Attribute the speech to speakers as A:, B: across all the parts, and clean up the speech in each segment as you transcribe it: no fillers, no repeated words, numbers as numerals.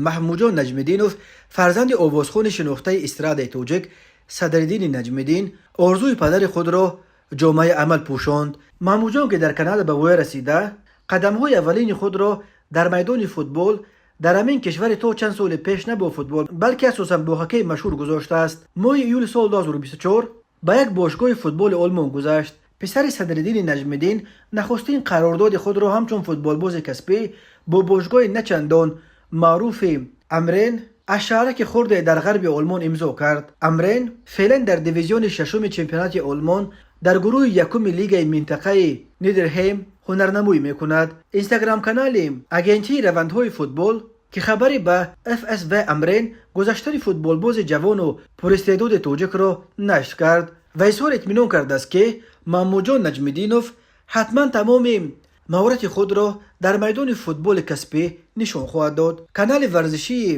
A: Маҳмудҷон Наҷмиддинов, фарзанди овозхони шинохтаи эстрадаи тоҷик Садриддини Наҷмиддин, орзуи падари худро ҷомаи амал пӯшонд. Маҳмудҷон, ки дар Канада ба воя расида, қадамҳои аввалини худро дар майдони футбол дар ҳамин кишвари то чанд соли пеш на бо футбол, балки асосан бо хоккей машҳур гузоштааст. Моҳи июли соли 2024 ба як бошгоҳи футболи Олмон гузашт. Писари Садриддини Наҷмиддин нахустин қарордоди худро ҳамчун футболбози касбӣ бо бошгоҳи начандон маъруфи Амрен аз шаҳраки хурде дар ғарби Олмон имзо кард. Амрен феълан дар дивизиони шашуми чемпионати Олмон дар гурӯҳи якуми лигаи минтақаи Нидерҳейм ҳунарнамоӣ мекунад. Инстаграм-канали агентии равандҳои футбол, ки хабари ба ФСВ Амрен гузаштани футболбози ҷавону пуристеъдоди тоҷикро нашр кард ва изҳори итминон кардааст, ки Маҳмудҷон Наҷмиддинов ҳатман тамоми маҳорати худро дар майдони футболи касбӣ нишон хоҳад дод. Канали варзишии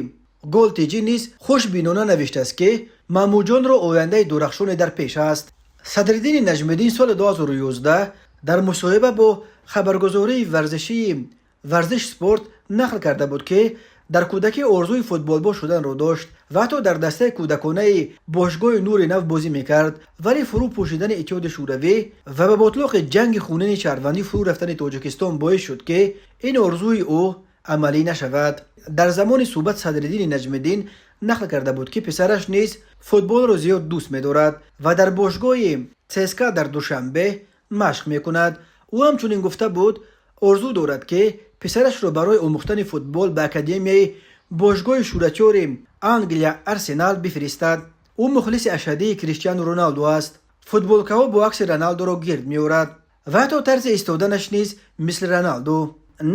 A: Гол ТЖ низ хушбинона навиштааст, ки Маҳмудҷонро ояндаи дурахшоне дар пеш аст. Садриддини Наҷмиддин соли 2011 дар мусоҳиба бо хабаргузории варзишии Варзиш Спорт нақл карда буд, ки дар кӯдакӣ орзуи футболбоз шуданро дошт ва ҳатто дар дастаи кӯдаконаи бошгоҳи Нури Нав бозӣ мекард, вале фурӯ пӯшидани Иттиҳоди Шӯравӣ ва ба ботлоқи ҷанги хунини шаҳрвандӣ фурӯ рафтани Тоҷикистон боис шуд, ки ин орзуи ӯ амалӣ нашавад. Дар замони суҳбат Садриддини Наҷмиддин нақл карда буд, ки писараш низ футболро зиёд дӯст медорад ва дар бошгоҳи ЦСКА дар Душанбе машқ мекунад. Ӯ ҳамчунин гуфта буд, орзу дорад, ки писарашро барои омӯхтани футбол ба академияи бошгоҳи шӯҳратёри Англия Арсенал бифиристад. Ӯ мухлиси ашаддии Криштиану Роналду аст, футболкаҳо бо акси Роналдуро гирд меорад ва ҳатто тарзи истоданаш низ мисли Роналду,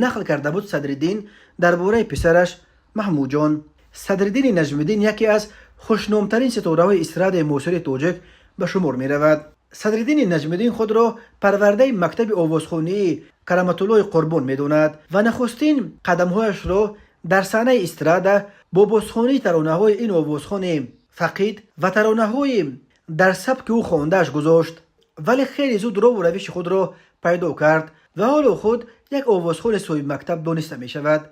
A: нақл карда буд Садриддин дар бораи писараш Маҳмудҷон. Садриддини Наҷмиддин яке аз хушномтарин ситораҳои эстрадаи муосири тоҷик ба шумор меравад. Садриддини Наҷмиддин худро парвардаи мактаби овозхонии Кароматуллои Қурбон медонад ва нахустин қадамҳояшро дар саҳнаи эстрада бо бозхонии таронаҳои ин овозхони фақид ва таронаҳои дар сабки ӯ хондааш гузошт, вале хеле зуд роҳу равиши худро пайдо кард ва ҳоло худ як овозхони соҳибмактаб дониста мешавад.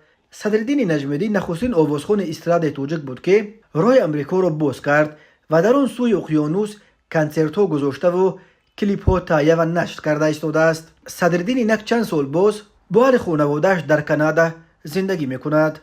A: Садриддини Наҷмиддин нахустин овозхони эстрадаи тоҷик буд, ки роҳи Амрикоро боз кард ва дар он сӯи уқёнус консертҳо гузоштаву клипҳо таҳия ва нашр карда истодааст. Садриддин инак чанд сол боз бо аҳли хонаводааш дар Канада зиндагӣ мекунад.